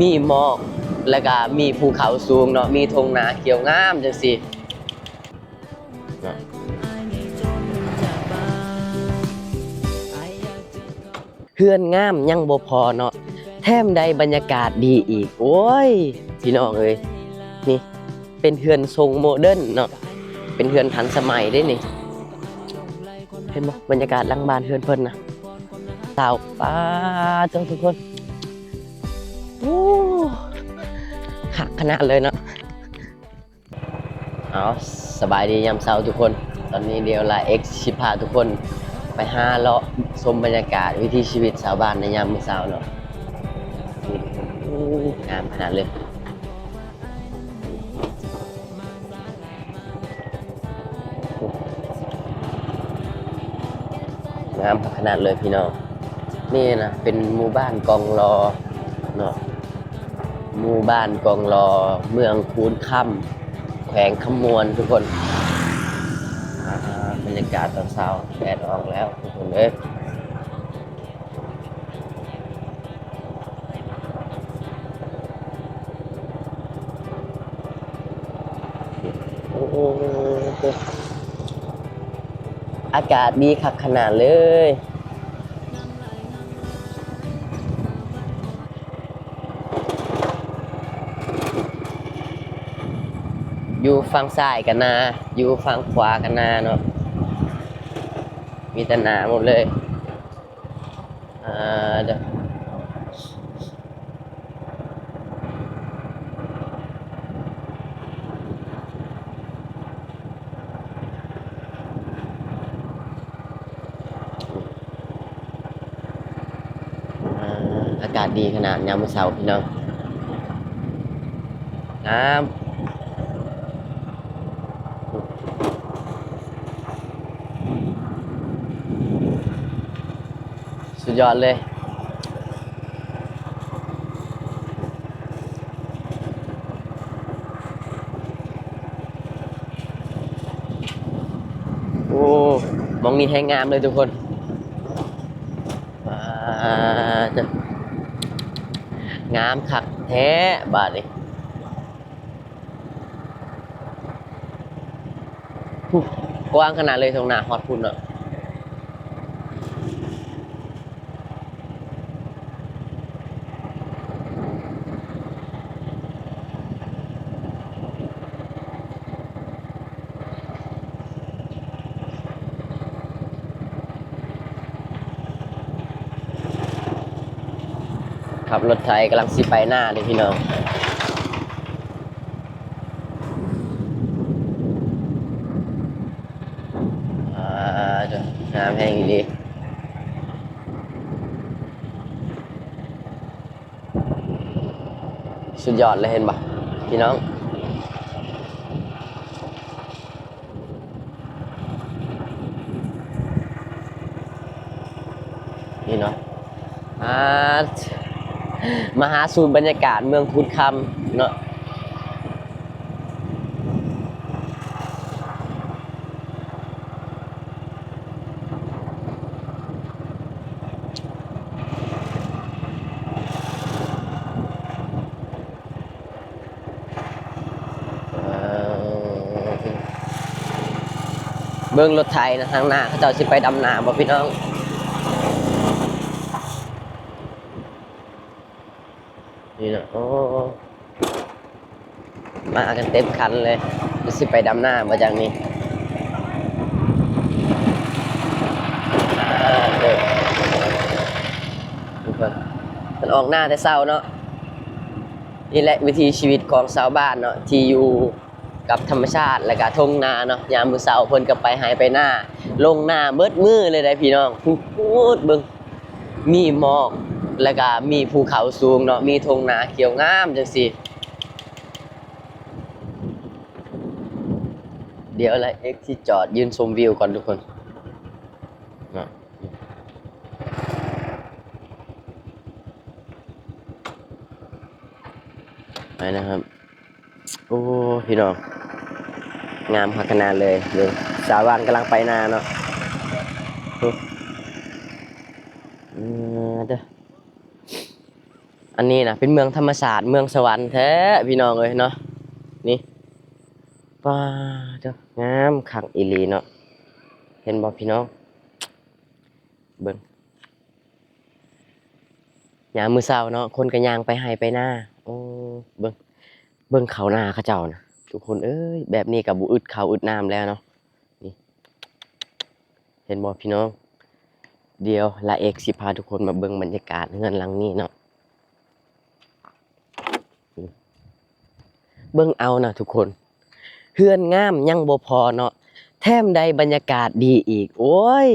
ມີໝອກ ແລ້ວກະມີພູເຂົາສູງເນາະ ມີທົ່ງນາຂຽວງາມຈັ່ງຊີ້ເນາະ. ເຮືອນງາມຍັງບໍ່ພໍເນາະ ແຖມໄດ້ບັນຍາກາດດີອີກ. ໂອ້ຍ ພີ່ນ້ອງເອີຍ ນີ້ເປັນເຮືອນຊົງໂມເດີນເນາະ ເປັນເຮືອນທັນສະໄໝເດ້ນີ້. ເຫັນບໍ່ ບັນຍາກາດຫຼັງບ້ານເຮືອນເພິ່ນນະ ຊາວ ປາດໂທ້ ທຸກຄົນ ໂອ້ ຄັກຂະໜາດເລີຍເນາະ. ເອົາ ສະບາຍດີຍາມເຊົ້າທຸກຄົນ. ຕອນນີ້ດຽວລາເອັກຊິພາທຸກຄົນໄປຫາເລາະຊົມບັນຍາກາດວິຖີຊີວິດຊາວບ້ານໃນຍາມມື້ເຊົ້າເນາະ. ໂອ້ ງາມຂະໜາດເລີຍ. ງາມຂະໜາດເລີຍພີ່ນ້ອງ. ນີ້ນະເປັນໝູ່ບ້ານກອງລໍເນາະ ໝູ່ບ້ານກອງລໍ ເມືອງຄູນຄຳ ແຂວງຄຳມ່ວນທຸກຄົນ. ອ່າ ບັນຍາກາດຕອນເຊົ້າ ແດດອອກແລ້ວທຸກຄົນເອີຍ. ໂອ້ ອາກາດດີຄັກຂະໜາດເລີຍ. ຢູ່ຝັ່ງຊ້າຍກະນາ ຢູ່ຝັ່ງຂວາກະນາເນາະ ມີແຕ່ນາໝົດເລີຍ. ອ່າ ເດີ ອ່າ ອາກາດດີຂະໜາດຍາມມື້ເຊົ້າພີ່ນ້ອງ. ງາມ ສຸດຍອດເລີຍ. ໂອ້ ໝ່ອງນີ້ແຮງງາມເລີຍທຸກຄົນ. ອ່າ ງາມຄັກແທ້ບາດນີ້. ກວ້າງຂະໜາດເລີຍ ທົ່ງນາຮອດພຸ້ນເນາະ. ຂັບລົດໄຖກຳລັງຊິໄປນາເດ້ພີ່ນ້ອງ. ອ່າ ງາມແຮງອີ່ຫຼີ. ສຸດຍອດເລີຍ ເຫັນບໍ່ພີ່ນ້ອງ? ນີ້ເນາະ ອ່າ ມາຫາສູດບັນຍາກາດເມືອງຄູນຄຳເນາະ. ເບິ່ງລົດໄຖນະ ທາງໜ້າເຂົາເຈົ້າຊິໄປດຳນາບໍ່ພີ່ນ້ອງ? ນີ້ນະ ໂອ້ ມາກັນເຕັມຄັນເລີຍ ຊິໄປດຳນາບໍ່ຈັກນີ້. ເອີ ເພິ່ນອອກນາແຕ່ເຊົ້າເນາະ. ນີ້ແຫຼະວິຖີຊີວິດຂອງຊາວບ້ານເນາະ ທີ່ຢູ່ ກັບທຳມະຊາດ ແລ້ວກະທົ່ງນາເນາະ. ຍາມມື້ເຊົ້າເພິ່ນກະໄປໄຮ່ໄປນາ ລົງນາເບິດມື້ເລີຍເດ້ພີ່ນ້ອງ. ພຸ້ນ ເບິ່ງ ມີໝອກ ແລ້ວກະມີພູເຂົາສູງເນາະ ມີທົ່ງນາຂຽວງາມຈັ່ງຊີ້. ດຽວລາເອັກຊິຈອດຢືນຊົມວິວກ່ອນທຸກຄົນເນາະ. ໄປນະຄັບ. ໂອ້ ພີ່ນ້ອງ ງາມຄັກຂະໜາດເລີຍ. ເບິ່ງ ສາວຫວານກຳລັງໄປນາເນາະ. ອື ເດີ ອັນນີ້ນະເປັນເມືອງທຳມະຊາດ ເມືອງສະຫວັນແທ້ພີ່ນ້ອງເອີຍເນາະ. ນີ້ ປາດໂທ້ ງາມຄັກອີ່ຫຼີເນາະ. ເຫັນບໍ່ພີ່ນ້ອງ? ເບິ່ງ ຍາມມື້ເຊົ້າເນາະ ຄົນກໍຍ່າງໄປໄຮ່ໄປນາ. ໂອ້ ເບິ່ງ ເບິ່ງເຂົ້ານາເຂົາເຈົ້ານະ ທຸກຄົນເອີຍ. ແບບນີ້ກໍບໍ່ອຶດເຂົ້າອຶດນ້ຳແລ້ວເນາະ. ນີ້ ເຫັນບໍ່ພີ່ນ້ອງ? ດຽວລາເອກຊິພາທຸກຄົນມາເບິ່ງບັນຍາກາດເຮືອນຫຼັງນີ້ເນາະ. ເບິ່ງເອົານະທຸກຄົນ ເຮືອນງາມຍັງບໍ່ພໍເນາະ ແຖມໄດ້ບັນຍາກາດດີອີກ. ໂອ້ຍ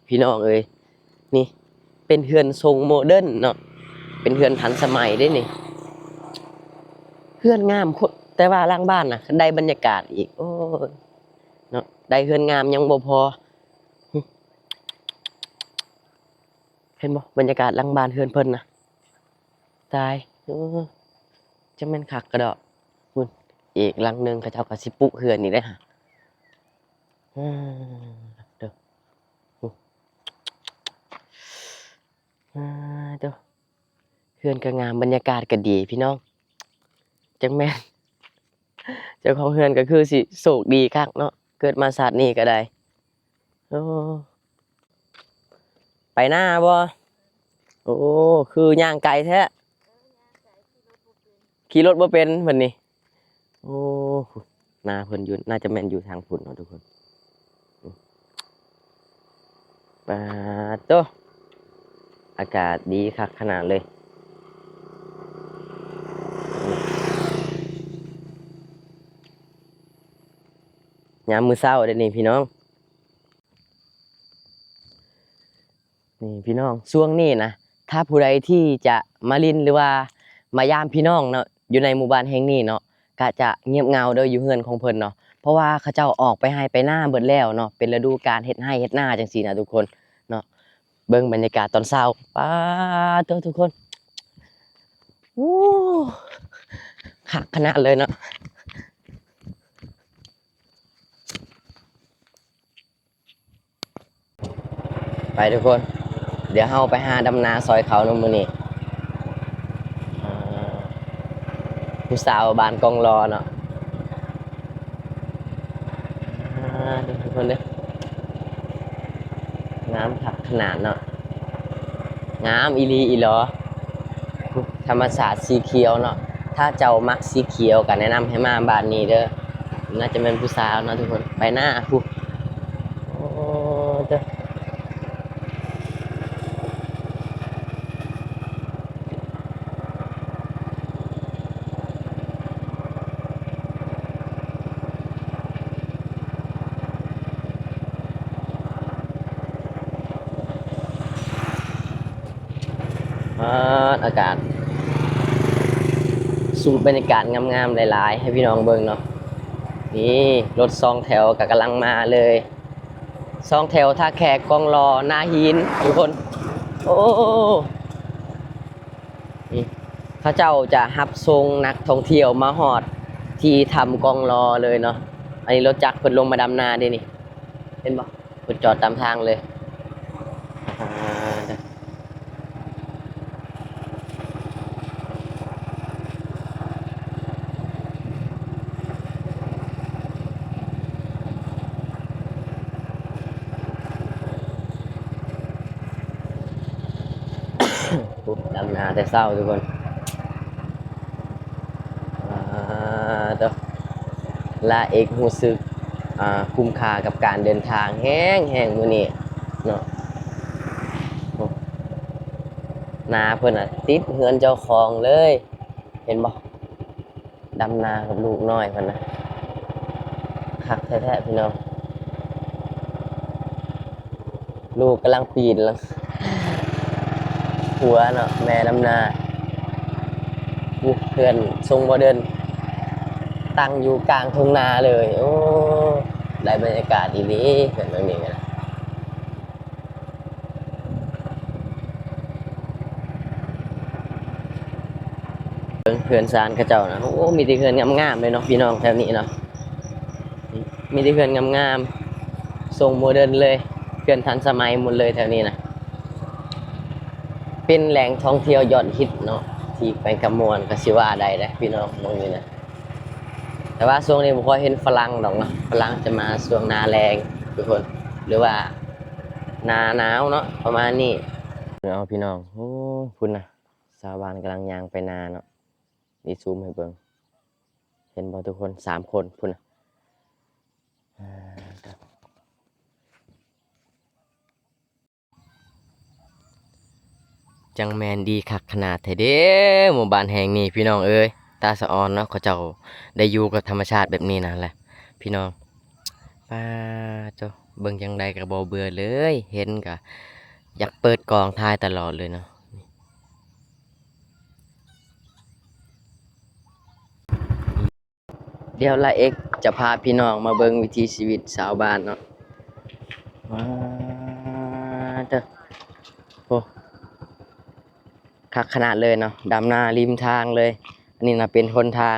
ພີ່ນ້ອງເອີຍ ນີ້ເປັນເຮືອນຊົງໂມເດີນເນາະ ເປັນເຮືອນທັນສະໄໝເດ້ນີ້. ເຮືອນງາມໂຄດ ແຕ່ວ່າຫຼັງບ້ານນະໄດ້ບັນຍາກາດອີກ. ໂອ້ຍ ເນາະ ໄດ້ເຮືອນງາມຍັງບໍ່ພໍ. ເຫັນບໍ່ ບັນຍາກາດຫຼັງບ້ານເຮືອນເພິ່ນນະ? ຕາຍ ເອີ ຈັ່ງແມ່ນຄັກກະດອກ. ພຸ້ນ ອີກຫຼັງໜຶ່ງເຂົາເຈົ້າກໍຊິປຸເຮືອນນີ້ເດ້. ເອີ ເດີ ເອີ ເດີ ເຮືອນກໍງາມ ບັນຍາກາດກໍດີພີ່ນ້ອງ. ຈັກແມ່ນ ເຈົ້າຂອງເຮືອນກໍຄືຊິໂຊກດີຄັກເນາະ ເກີດມາຊາດນີ້ກໍໄດ້. ໂອ້ ໄປນາບໍ່? ໂອ້ ຄືຍ່າງໄກແທ້. ຂີ່ລົດບໍ່ເປັນເພິ່ນນີ້. ໂອ້ ນາເພິ່ນຢູ່ ໜ້າຈະແມ່ນຢູ່ທາງພຸ້ນເນາະທຸກຄົນ. ປາດໂທ້ ອາກາດດີຄັກຂະໜາດເລີຍ. ຍາມມື້ເຊົ້າເດ້ນີ້ພີ່ນ້ອງ. ນີ້ພີ່ນ້ອງ ຊ່ວງນີ້ນະ ຖ້າຜູ້ໃດທີ່ຈະມາຫຼິ້ນ ຫຼືວ່າມາຢາມພີ່ນ້ອງເນາະ ຢູ່ໃນໝູ່ບ້ານແຫ່ງນີ້ເນາະ ກະຈະງຽບເຫງົາເດີ ຢູ່ເຮືອນຂອງເພິ່ນເນາະ ເພາະວ່າເຂົາເຈົ້າອອກໄປໄຮ່ໄປນາເບິດແລ້ວເນາະ ເປັນລະດູການເຮັດໄຮ່ເຮັດນາຈັ່ງຊີ້ນະທຸກຄົນເນາະ. ເບິ່ງບັນຍາກາດຕອນເຊົ້າ ປາດໂທ້ ທຸກຄົນ ໂອ້ ຄັກຂະໜາດເລີຍເນາະ. ໄປທຸກຄົນ ດຽວເຮົາໄປຫາດຳນາຊ່ອຍເຂົາເນາະມື້ນີ້. ອ່າ ຜູ້ສາວບ້ານກອງລໍເນາະ. ອ່າ ທຸກຄົນເດີ ງາມຄັກຂະໜາດເນາະ ງາມອີ່ຫຼີອີ່ຫຼໍ. ທຳມະຊາດສີຂຽວເນາະ ຖ້າເຈົ້າມັກສີຂຽວກໍແນະນຳໃຫ້ມາບ້ານນີ້ເດີ. ໜ້າຈະແມ່ນຜູ້ສາວເນາະທຸກຄົນ ໄປນາພຸ້ນ. ໂອ້ ເດີ ອາ ອາກາດ ສູດບັນຍາກາດງາມໆຫຼາຍໆໃຫ້ພີ່ນ້ອງເບິ່ງເນາະ. ນີ້ລົດສອງແຖວກໍກຳລັງມາເລີຍ ສອງແຖວທ່າແຂກ ກອງລໍ ນາຫີນ ທຸກຄົນ. ໂອ້ ນີ້ເຂົາເຈົ້າຈະຮັບສົ່ງນັກທ່ອງທ່ຽວມາຮອດທີ່ຖ້ຳກອງລໍເລີຍເນາະ. ອັນນີ້ລົດຈັກເພິ່ນລົງມາດຳນາເດ້ນີ້ ເຫັນບໍ່? ເພິ່ນຈອດຕາມທາງເລີຍ. ອ່າ ໂອ້ ດຳນາແຕ່ເຊົ້າທຸກຄົນ. ອ່າ ໂທ້ ລາເອກຮູ້ສຶກ ອ່າ ຄຸ້ມຄ່າກັບການເດີນທາງແຮງໆມື້ນີ້ເນາະ. ໂອ້ ນາເພິ່ນນະຕິດເຮືອນເຈົ້າຂອງເລີຍ ເຫັນບໍ່? ດຳນາກັບລູກນ້ອຍເພິ່ນນະ ຄັກແທ້ໆ ພີ່ນ້ອງ. ລູກກຳລັງປີນ ຜົວເນາະ ແມ່ດຳນາ. ໂອ້ ເຮືອນຊົງໂມເດີນ ຕັ້ງຢູ່ກາງທົ່ງນາເລີຍ. ໂອ້ ໄດ້ບັນຍາກາດອີ່ຫຼີ ເຮືອນຫຼັງນີ້ນະ. ເບິ່ງເຮືອນຊານເຂົາເຈົ້ານະ ໂອ້ ມີແຕ່ເຮືອນງາມໆເລີຍເນາະ ພີ່ນ້ອງແຖວນີ້ເນາະ. ມີແຕ່ເຮືອນງາມໆ ຊົງໂມເດີນເລີຍ ເຮືອນທັນສະໄໝໝົດເລີຍແຖວນີ້ນະ. ເປັນແຫຼ່ງທ່ອງທ່ຽວຍອດຮິດເນາະ ທີ່ໄປກະມ່ວນກໍຊິວ່າໄດ້ເດ້ພີ່ນ້ອງ ໝ່ອງນີ້ນະ. ແຕ່ວ່າຊ່ວງນີ້ບໍ່ຄ່ອຍເຫັນຝຣັ່ງດອກເນາະ ຝຣັ່ງຈະມາຊ່ວງໜ້າແລ້ງທຸກຄົນ ຫຼືວ່າໜ້າໜາວເນາະ ປະມານນີ້. ເອົາພີ່ນ້ອງ ໂອ້ ພຸ້ນນະ ຊາວບ້ານກຳລັງຍ່າງໄປນາເນາະ. ນີ້ຊູມໃຫ້ເບິ່ງ ເຫັນບໍ່ທຸກຄົນ ສາມຄົນພຸ້ນນະ. ອ່າ ຈັ່ງແມ່ນດີຄັກຂະໜາດແທ້ເດ້ ໝູ່ບ້ານແຫ່ງນີ້ພີ່ນ້ອງເອີຍ. ຕາສະອອນເນາະ ເຂົາເຈົ້າໄດ້ຢູ່ກັບທຳມະຊາດແບບນີ້ນະແຫຼະພີ່ນ້ອງ. ປາໂທ້ ເບິ່ງຈັ່ງໃດກໍບໍ່ເບື່ອເລີຍ ເຫັນກໍຢາກເປີດກ້ອງຖ່າຍຕະຫຼອດເລີຍເນາະ. ດຽວລາເອັກຈະພາພີ່ນ້ອງມາເບິ່ງວິຖີຊີວິດຊາວບ້ານເນາະ. ວ້າເຕີ ໂອ້ ຄັກຂະໜາດເລີຍເນາະ ດຳນາລິມທາງເລີຍ. ອັນນີ້ນະເປັນຫົນທາງ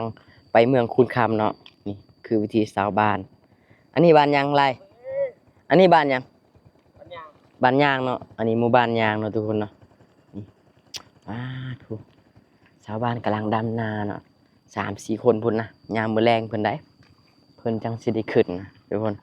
ໄປເມືອງຄູນຄຳເນາະ. ນີ້ຄືວິຖີຊາວບ້ານ. ອັນນີ້ບ້ານຫຍັງລາຍ? ອັນນີ້ບ້ານຫຍັງ? ບ້ານຍາງເນາະ. ອັນນີ້ໝູ່ບ້ານຍາງເນາະທຸກຄົນເນາະ. ນີ້ ປາໂທ້ ຊາວບ້ານກຳລັງດຳນາເນາະ ສາມສີ່ຄົນພຸ້ນນະ. ຍາມມື້ແລງເພິ່ນໃດ ເພິ່ນຈັ່ງຊິໄດ້ຂຶ້ນນະທຸກຄົນ.